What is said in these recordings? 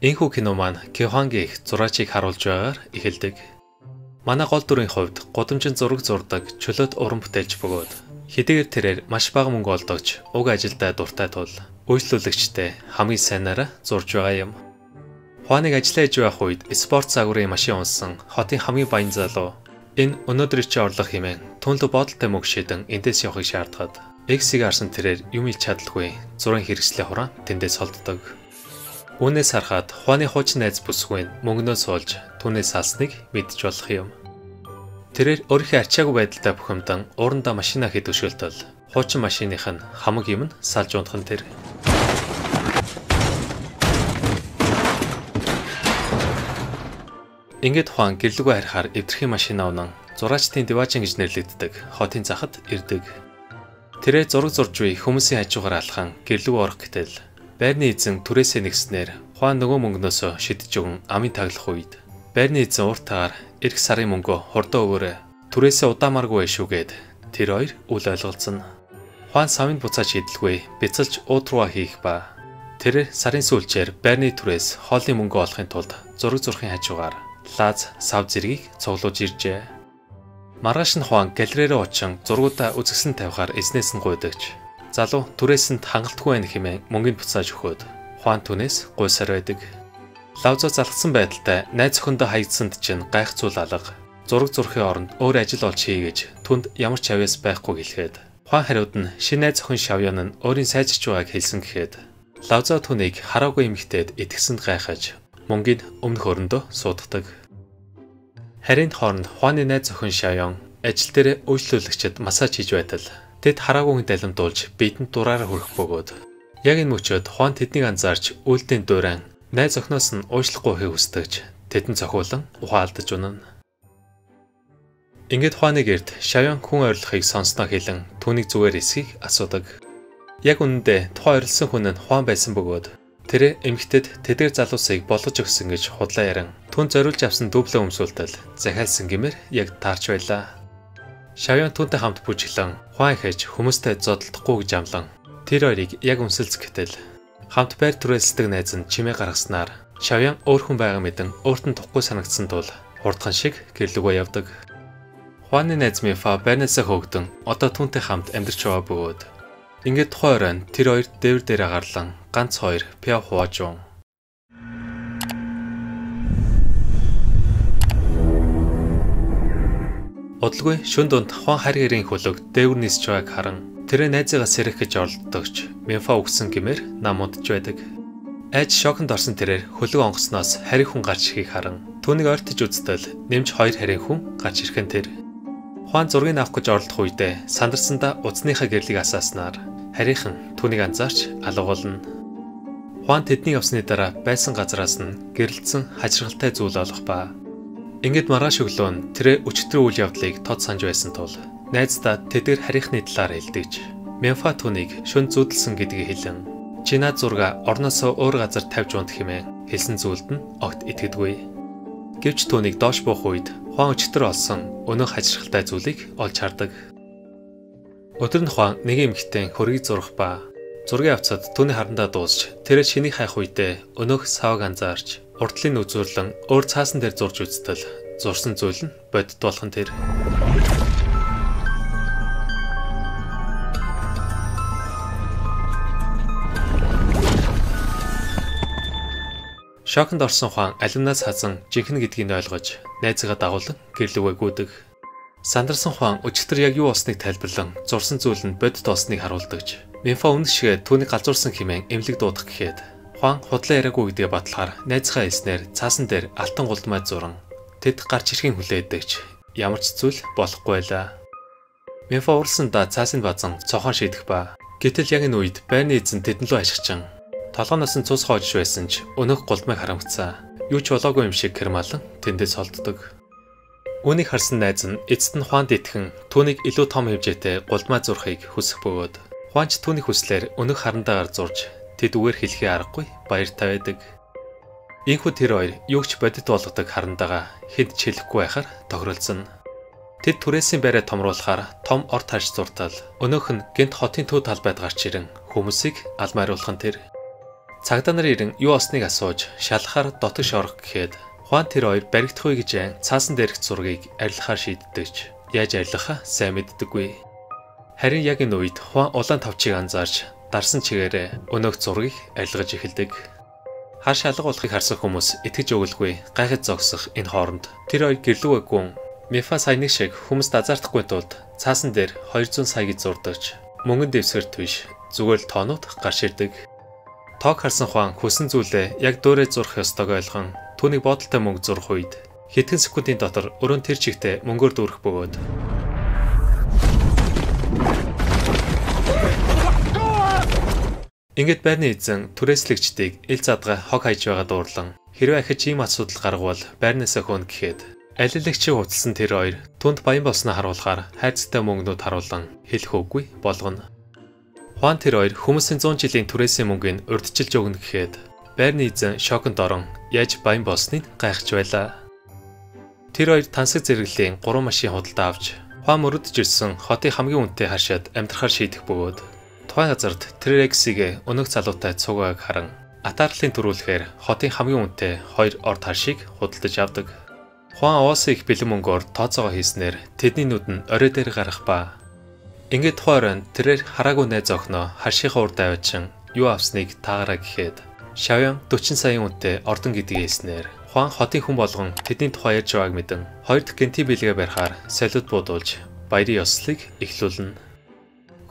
Энэхүү кино маань Кехуангийн их зураачийг харуулж байгаагаар эхэлдэг. Манай гол дүрийн хувьд гудамжинд зураг зурдаг чөлөөт уран бүтээлч бөгөөд хэдийгээр тэрээр маш бага мөнгө олдогч уг ажилдаа дуртай тул үйлчлүүлэгчтэй хамгийн сайнаараа зурж байгаа юм. Хуаныг ажиллаа хийж байх үед спорт загварын машин унсан хотын хамгийн баян залуу энэ өнөөдрийн чи орлого хэмээн түн лүү бодолтой мөнгө шидэн эндээс явахыг шаардахад X-ийг харсан тэрээр юм илж чадалгүй зургийн хэрэгслээ хураан тэндээс холддог. Үүнээс харахад Хуаны хуучин найз бүсгүй нь мөнгнөө суулж түүнээс салсныг мэдж болох юм. Тэрээр өөрийнхөө ачаагүй байдалтай бухимдан уурандаа машинаа хэд өшөөлтөл хуучин машиных нь хамаг юм нь салж унах нь тэр. Ингээд Хуан гэрлэгөө харихаар эвдэрхийн машин авнан зураачдын диваажин гэж нэрлэгддэг хотын захад ирдэг. Тэрээр зураг зурж буй хүмүүсийн хажуугаар алхан гэрлэгөө орох гэтэл байрны эзэн түрээсээ нэгснээр Хуан нөгөө мөнгнөөсөө шидэж өгөн амын таглах үед байрны эзэн ууртаагаар эх сарын мөнгөө хурдан өгөөрэй. Түрээсээ удаамааргүй байх шүүгээд тэр хоёр үл ойлголцсон. Хуан самыг буцааж шидэлгүй бяцалж ууд руугаа хийх ба тэрээр сарын сүүлчээр байрны түрээс хоолны мөнгө олохын тулд зураг зурхын хажуугаар лаз сав зэргийг цуглуулж иржээ. Маргааш нь Хуан галерейрээ очин зургуудаа үзэсгэлэн тавихаар эзнээс нь гуйдагч. Залуу түрээсэнд хангалтгүй байх хэмээн мөнгийг буцааж өгөхөд Хуан түүнээс гуйсаар байдаг. Лавзо залгасан байдалтай найз охиндоо хаягдсанд чинь гайх зүйл алга. Зураг зурхын оронд өөр ажил олж хий гэж түнд ямар ч авьяас байхгүй хэлэхэд Хуан хариуд нь шинэ найз охин Шавьян нь өөрийн сайжирч байгааг хэлсэн гэхэд Лавзо түүнийг хараагүй эмэгтэйд итгэсэнд гайхаж мөнгийг өмнөх өрөндөө сууддаг. Харин хооронд Хуаны найз охин Шавьян ажил дээр үйлчлүүлэгчид массаж хийж байтал тэд хараагүй далимдуулж бидэнд дураараа хүрэх бөгөөд яг энэ мөчөд Хуан тэднийг анзаарч үйлдийн дуурайн найз охиноос нь уучлахгүй хий хүсдэгч тэдэн цохиулан ухаан алдаж унана. Ингээд Хуаны гэрт Шавьян хүн ойрлохыг сонсноо хэлэн түүнийг зүгээр эсхийг асуудаг. Яг үнэндээ тухайн ойрлсон хүн нь Хуан байсан бөгөөд тэрээр эмэгтэйд тэдгээр залуусыг болгож өгсөн гэж худлаа ярин түн зориулж авсан дүүблээ өмсүүлтэл захиалсан гэмээр яг таарч байлаа. Шавьян түүнтэй хамт бүжиглэн Хуан ихэж хүмүүстэй зодолдохгүй гэж амлан тэр хоёрыг яг өмсөлц гэтэл хамт байр түрээлсдэг найз нь чимээ гаргаснаар Шавьян өөр хүн байгаа мэдэн өөрт нь тухгүй санагдсан тул хурдхан шиг гэрлэгөө явдаг. Хуаны найз Мифа байрнаасаа хөөгдөн одоо түүнтэй хамт амьдарч байгаа бөгөөд ингээд тухайн оройн тэр хоёр дээвэр дээрээ гарлан ганц хоёр пиав хувааж уун. Удалгүй шөн дунд Хуан харь гэрийн хөлөг дээвэр нисэж байгааг харан тэрээ найзыгаа сэрэх гэж оролдогч Мифа үгсэн гэмээр нам удаж байдаг. Айж шоконд орсон тэрээр хөлөг онгоцноос харь хүн гарч ирэхийг харан түүнийг ойртож үзтэл нэмж хоёр харийн хүн гарч ирэх нь тэр. Хуан зургийг авах гэж оролдох үедээ сандарсандаа утасныхаа гэрлийг асааснаар харийнхан түүнийг анзаарч алга болно. Хуан тэдний явсны дараа байсан газараас нь гэрэлтсэн хажиргалтай зүйл олох ба. Ингээд маргааш өглөө нь тэрэ өчигдрийн үйл явдлыг тод санаж байсан тул найздаа тэдгээр харийнхны талаар хэлдэгч. Мемфа түүнийг шөн зүүдэлсэн гэдгийг хэлэн чи наад зургаа орноосоо өөр газар тавьж унт хэмээн хэлсэн зүйлд нь огт итгэдэггүй. Гэвч түүнийг доош буух үед Хуан өчигдөр олсон өнөөх хажиргалтай зүйлийг олж хардаг. Өдөр нь Хуан нэг эмэгтэй хөргийг зурах ба зургийн авцад түүний харандаа дуусч тэрээр шинийг хайх үедээ өнөөх савг анзаарч урдлын үзүүрлэн өөр цаасан дээр зурж үзтэл зурсан зүйл нь бодит болох нь тэр. Шоконд орсон Хуан алимнаас хазан жинхэнэ гэдгийг ойлгож найзыгаа дагуулан гэрлэгөө гүйдэг. Сандарсан Хуан өчигдөр яг юу болсныг тайлбарлан зурсан зүйл нь бодит болсныг харуулдагч. Мемфа өмнөх шигээ түүнийг галзуурсан хэмээн эмнэлэг дуудах гэхэд Хуан худлаа яриаггүй гэдгээ батлахаар найзынхаа хэлснээр цаасан дээр алтан гулдмай зуран тэд гарч ирэхин хүлээдэгч ямар ч зүйл болохгүй байлаа. Мемфа уурсандаа цаасыг базан цохон шийдэх ба. Гэтэл яг энэ үед байрны эзэн тэдэн лүү ашигчин толгооноос нь цус хоожж байсан ч өнөөх гулдмайг харамгцаа. Юу ч болоогүй юм шиг кермалан тэндээс холддог. Үүнийг харсан найз нь эцэст нь Хуанд итгэн түүнийг илүү том хэмжээтэй гулдмай зурхыг хүсэх бөгөөд Хуан ч түүний хүслээр өнөөх харандаагаар зурж тэд үгээр хэлэхээ аргагүй баяртай байдаг. Ийхүү тэр хоёр юу ч бодит болгодог харандаага хэд ч хэлэхгүй байхаар тохиролцсон. Тэд түрээсийн байраа томруулахаар том ор тарж зуртал өнөөх нь гэнт хотын төв талбайд гарч ирэн хүмүүсийг алмааруулах нь тэр. Цагдаа нар ирэн юу олсныг асууж шалгахаар дотогш орох гэхэд Хуан тэр хоёр баригдах вэ гэж айн цаасан дээрх зургийг арилгахаар шийддэг ч яаж арилгахаа сайн мэддэггүй. Харин яг энэ үед Хуан улаан товчийг анзаарч дарсан чигээрээ өнөөх зургийг арилгаж эхэлдэг. Хар шалга болохыг харсан хүмүүс итгэж өгөлгүй гайхаж зогсох энэ хооронд тэр хоёр гэрлүүгээ гүн Мифа саяны шиг хүмүүст азаардахгүй тулд цаасан дээр 200 сая гэж зурдагч мөнгөн дэвсгэрт биш зүгээр л тоонууд гарч ирдэг. Тоог харсан Хуан хүсэн зүйлээ яг дуурай зурх ёстойг ойлгон түүнийг бодолтой мөнгө зурх үед хэдхэн секундын дотор өрөөнд тэр чигтээ мөнгөөр дүүрэх бөгөөд ингээд байрны эзэн түрээслэгчдийг ил задгаа хог хайж байгаа дуурлан хэрвээ ахиж ийм асуудал гаргавал байрнаасаа хөөнө гэхэд алилагчийг хувцалсан тэр хоёр түнд баян болсноо харуулахаар хайрцагтай мөнгнүүд харуулан хэлэх үггүй болгоно. Хуан тэр хоёр хүмүүсийн 100 жилийн түрээсийн мөнгийг урьдчилж өгнө гэхэд байрны эзэн шоконд орон яаж баян болсныг гайхаж байлаа. Тэр хоёр тансаг зэрэглэлийн 3 машин худалдаа авч Хуан мөрөдөж ирсэн хотын хамгийн үнэтэй харшаад амьдрахаар шийдэх бөгөөд тухайн газарт тэр Рексигээ өнөөх залуутай цуг байгааг харан атаарлын төрүүлэхээр хотын хамгийн үнэтэй 2 орд харшийг худалдаж авдаг. Хуан уусан их бэлэн мөнгөөр тооцоогоо хийснээр тэдний нүд нь орой дээр гарах ба. Ингээд тухайн оройн тэрээр хараагүй найз охиноо харшийнхаа урд аваачин юу авсныг таагаараа гэхэд Шавян 40 саяын үнэтэй ордон гэдгийг хэлснээр Хуан хотын хүн болгон тэдний тухай ярьж байгааг мэдэн хоёр дахь гэнтийн бэлгээ барихаар салют буудуулж баярын ёслолыг эхлүүлнэ.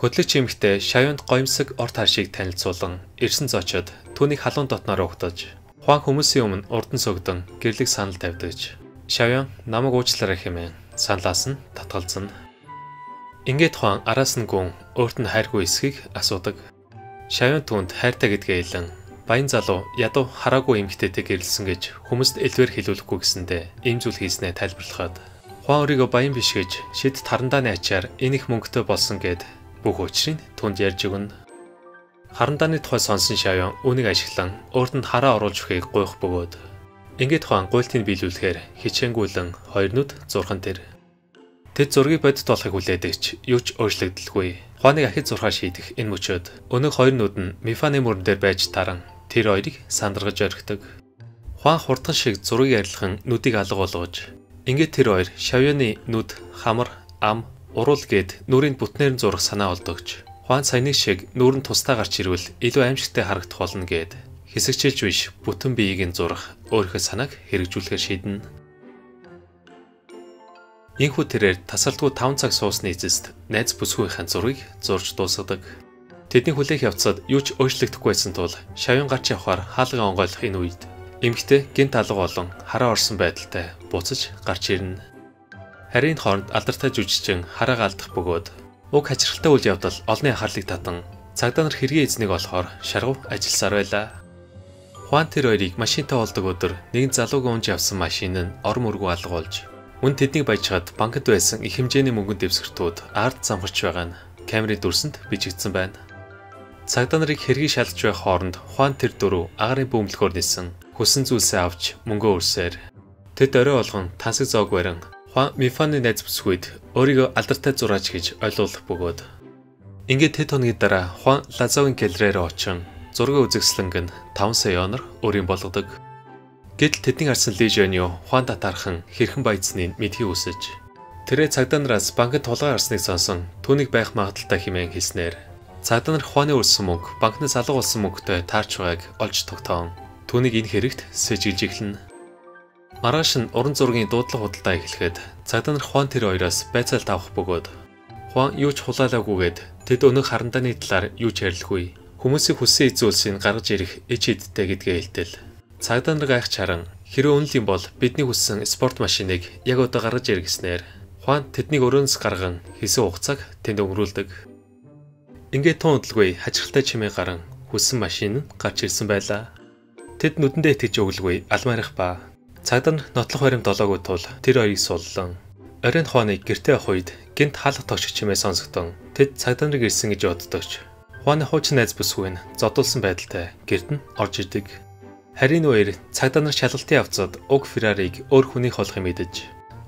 Хөдлөгч эмэгтэй Шавянд гоёмсог орд харшийг танилцуулан ирсэн зочид түүнийг халуун дотноор угтаж Хуан хүмүүсийн өмнө урдан согдон гэрлэг санал тавьдагч Шавян намайг уучлаарай хэмээн саналаас нь татгалзана. Ингээд Хуан араас нь гүн өөрт нь хайргүй эсхийг асуудаг. Шавян түүнд хайртай гэдгээ хэлэн баян залуу ядуу хараагүй эмэгтэйтэй гэрлэсэн гэж хүмүүст элвэр хэлүүлэхгүй гэсэндээ ийм зүйл хийснээ тайлбарлахад Хуан өөрийгөө баян биш гэж шид тарандааны ачаар энэ их мөнгөтэй болсон гэд бүх учрыг түнд ярьж өгнө. Харандааны тухай сонсон Шавян үүнийг ашиглан өөрт нь хараа оруулж өгөхийг гуйх бөгөөд ингээд Хуан гуйлтыг биелүүлэхээр хичээнгүйлэн хоёр нүд зурхан тэр. Тэд зургийг бодит болохыг хүлээдэгч юу ч өөрчлөгдөлгүй. Хуаныг ахиж зурхаа шийдэх энэ мөчөөд өнөөх хоёр нүд нь Мифаны мөрөн дээр байж таран тэр хоёрыг сандаргаж орхидог. Хуан хурдан шиг зургийг арилган нүдийг алга болгож ингээд тэр хоёр Шавьяны нүд, хамар, ам, уруул гээд нүрийн бүтнээр нь зурах санаа олдогч Хуан саяны шиг нүр нь тусдаа гарч ирвэл илүү аимшигтай харагдах болно гээд хэсэгчилж биш бүтэн биеийг нь зурах өөрийнхөө санааг хэрэгжүүлэхээр шийднэ. Ийхүү тэрээр тасралтгүй 5 цаг суусны эцэст найз бүсгүйнхээ зургийг зурж дуусгадаг. Тэдний хүлээх явцад юу ч өөрчлөгдөхгүй байсан тул Шавьян гарч явхаар хаалгаа онгойлох энэ үед эмэгтэй гэнт алга болон хараа орсон байдалтай буцаж гарч ирнэ. Харин хооронд алдартай жүжигчин хараагаа алдах бөгөөд уг хачирхалтай үйл явдал олонний анхаарлыг татан цагдаа нар хэргийн эзнийг олохоор шаргуу ажилласаар байлаа. Хуан тэр хоёрыг машинтай болдог өдөр нэгэн залуугийн унж явсан машин нь ор мөргүү алга болж үн тэднийг баяжхад банкнд байсан их хэмжээний мөнгөнд дэвсгэртүүд ард замхарч байгаа нь камерын дүрсэнд бичигдсэн байна. Цагдаа нарыг хэргийг шалгаж байх хооронд Хуан тэр дөрөв агарын бүүмлөхөөр нисэн хүссэн зүйлсээ авч мөнгөө өрсөөр. Тэд орой болгон тансаг зоог барин Хуан Мифаны найз бүсгүйд өөрийгөө алдартай зураач гэж ойлгуулах бөгөөд ингээд хэд хоногийн дараа Хуан Лазогийн галерейрээ очин зургийн үзэсгэлэнг нь 5 сая онор өөрийн болгодог. Гэтэл тэдний харсан Ли Жоньо Хуан татаархан хэрхэн баяцсныг мэдхий үсэж тэрээ цагдаа нараас банкнд тулгай гарсныг сонсон түүнийг байх магадлалтай хэмээн хэлснээр цагдаа нар Хуаны өрсөн мөнгө банкнаас алга болсон мөнгөтэй таарч байгааг олж тогтоон түүнийг энэ хэрэгт сэжиглж эхэлнэ. Маргааш нь уран зургийн дуудлага худалдаа эхлэхэд цагдаа нар Хуан тэр хоёроос байцаалт авах бөгөөд Хуан юу ч хулаалаагүйгээд тэд өнөөх харандааны талаар юу ч ярилгүй. Хүмүүсийн хүссэн зүйлсийг гаргаж ирэх ич идтэй гэдгээ хэлтэл цагдаа нар гайхаж харан хэрвээ үнэл юм бол бидний хүссэн спорт машиныг яг одоо гаргаж ир гэснээр Хуан тэднийг өрөөнөөс гарган хэсэг хугацааг тэнд өнгөрүүлдэг. Ингээд тун удалгүй хачирхалтай чимээ гаран хүссэн машин нь гарч ирсэн байлаа. Тэд нүдэндээ итгэж өглгүй алмаарих ба цагдаа нар нотлох баримт олоогүй тул тэр хоёрыг суллан оройн Хуаныг гэртээ авах үед гэнт хаалга тогших чимээ сонсогдон тэд цагдаа нарыг ирсэн гэж боддогч Хуаны хуучин найз бүсгүй нь зодуулсан байдалтай гэрт нь орж ирдэг. Харин үеэр цагдаа нар шалгалтын явцад уг Феррариг өөр хүнийх болохыг мэдэж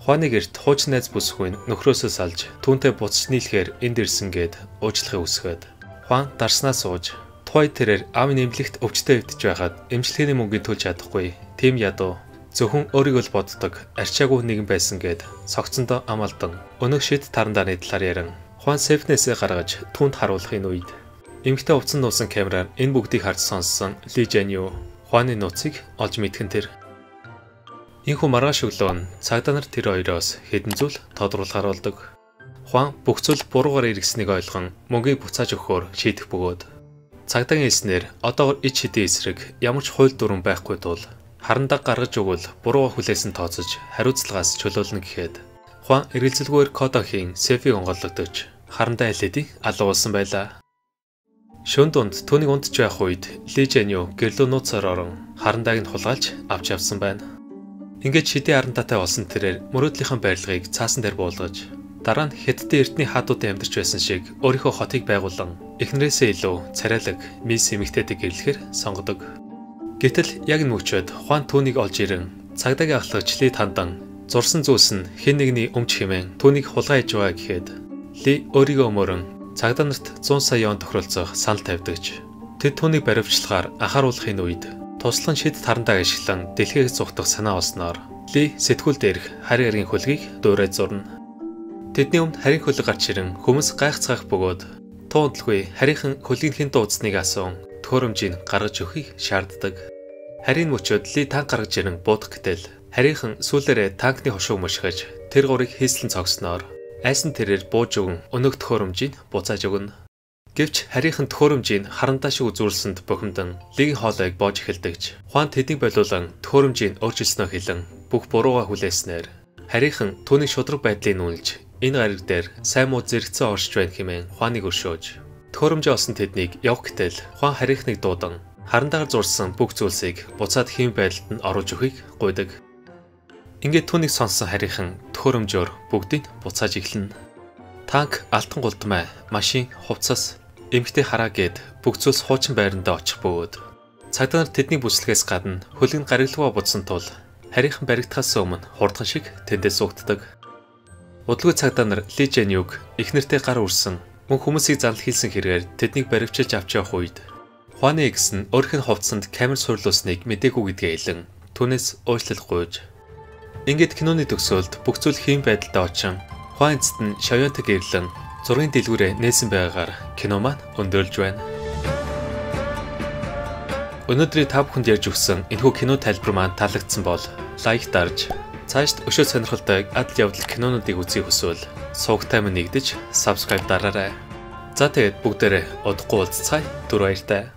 Хуаны гэрт хуучин найз бүсгүй нь нөхрөөсөө салж түүнтэй буцаж нийлэхээр энд ирсэн гэд уучлахыг хүсгээд Хуан дарснаа сууж Тухай тэрээр аавын эмнэлэгт өвчтөй өвдөж байхад эмчилгээний мөнгийг төлж чадахгүй. Тийм ядуу зөвхөн өөрийгөө л боддог арчаагүй нэгэн байсан гэд согцондоо амалдан өнөөх шид тарандааны талаар ярин Хуан сейфнээсээ гаргаж түүнд харуулахын үед эмэгтэй увцсан нуусан камераар энэ бүгдийг харж сонссон Ли Жаню Хуаны нууцыг олж мэдхэн тэр. Энэхүү маргааш өглөө нь цагдаа нар тэр хоёроос хэдэн зүйл тодруулахаар болдог. Хуан бүх зүйл буруугаар эргэснийг ойлгон мөнгийг буцааж өгөхөөр шийдэх бөгөөд цагдаагийн хэлснээр одоогор ич хэдийн эсрэг ямар ч хууль дүрэм байхгүй тул харандаа гаргаж өгвөл бурууга хүлээсэн тооцож хариуцлагаас чөлөөлнө гэхэд Хуан эргэлзэлгүйгээр Кодохийн сейфийг онгойлгодож харандаа аль хэдийн алга болсон байлаа. Шөнө дунд түүнийг унтж байх үед Ли Жаню гэрлөө нууцаар орон харандааг нь хулгайлж авч явсан байна. Ингээд шидийн харандаатай болсон тэрээр мөрөөдлийнхөө барилгыг цаасан дээр буулгаж дараа нь Хятадын эртний хаадуудын амьдарч байсан шиг өөрийнхөө хотыг байгуулан эхнэрээсээ илүү царайлаг мис эмэгтэйдэг гэрлэхээр сонгодог. Гэтэл яг нь мөчөөд Хуан түүнийг олж ирэн цагдаагийн ахлагч Ли тандан зурсан зүйлс нь хэн нэгний өмч хэмээн түүнийг хулгай хийж байгаа гэхэд Ли өөрийгөө өмөрөн цагдаа нарт 100 сая ён тохиролцоох санал тавьдагч. Тэд түүнийг баривчлахаар анхааруулахын үед туслан шид тарандааг ашиглан дэлхийг зугтах санаа олсноор Ли сэтгүүл дээрх харь гаргийн хөлгийг дуурай зурна. Тэдний өмнө харийн хөлөг гарч ирэн хүмүүс гайхацгаах бөгөөд туундлгүй харийнхан хөлгийн хэн дууцсныг асуун төхөөрөмжийг гаргаж өгөхийг шаарддаг. Харийн мөчөөд Ли танк гаргаж ирэн буудах гэтэл харийнхан сүүлээрээ танкны хошууг мушгиж тэр гурыг хийслэн цогсноор айсан тэрээр бууж өгөн өнөөх төхөөрөмжийг буцааж өгнө. Гэвч харийнхан төхөөрөмжийг харандаа шиг үзүүлсэнд бухимдан Лигийн хоолойг боож эхэлдэгч. Хуан тэднийг болиулан төхөөрөмжийг өөрчилснөө хэлэн бүх бурууга хүлээснээр харийнхан түүний шудраг байдлыг нүлж энэ гариг дээр сайн муу зэрэгцэн оршиж байна хэмээн Хуаныг өршөөж төхөөрөмжөө олсон тэднийг явах гэтэл Хуан харийнхныг дуудан харандаагаар зурсан бүх зүйлсийг буцаад хэм байдалд нь оруулж өгөхийг гуйдаг. Ингээд түүнийг сонссон харийнхан төхөөрөмжөөр бүгдийг буцааж эхэлнэ. Танк, алтан гулдмай, машин, хувцас, эмэгтэй хараа гэд бүх зүйлс хуучин байрандаа очих бөгөөд цагдаа нар тэдний бүслэгээс гадна хөлөг нь гариглууга будсан тул харийнхан баригдахаас өмнө хурдхан шиг тэндээс суугддаг. Удалгүй цагдаа нар Ли Жанюг эхнэртэй гар үрсэн мөн хүмүүсийг зарлал хийсэн хэрэгээр тэднийг баривчилж авч явах үед Хуаны экс нь өөрийнх нь хувцсанд камер суйрлуулсныг мдээгүй гэдгээ хэлэн түүнээс уучлал гуйж. Ингээд киноны төгсгөлд бүх зүйл хэм байдалтай очин Хуан эцэст нь Шоёнтог ирлэн зургийн дэлгүүрээ нээсэн байгаагаар кино маань өндөрлж байна. Өнөөдрийн та бүхэнд ярьж өгсөн энэхүү кино тайлбар маань таалагдсан бол лайк дарж цаашд өшөө сонирхолтой адал явдал кинонуудыг үзье хүсвэл сувагтай минь нэгдэж subscribe дараарай. За тэгээд бүгдээрээ удахгүй уулзцгаая. Түр баяртай.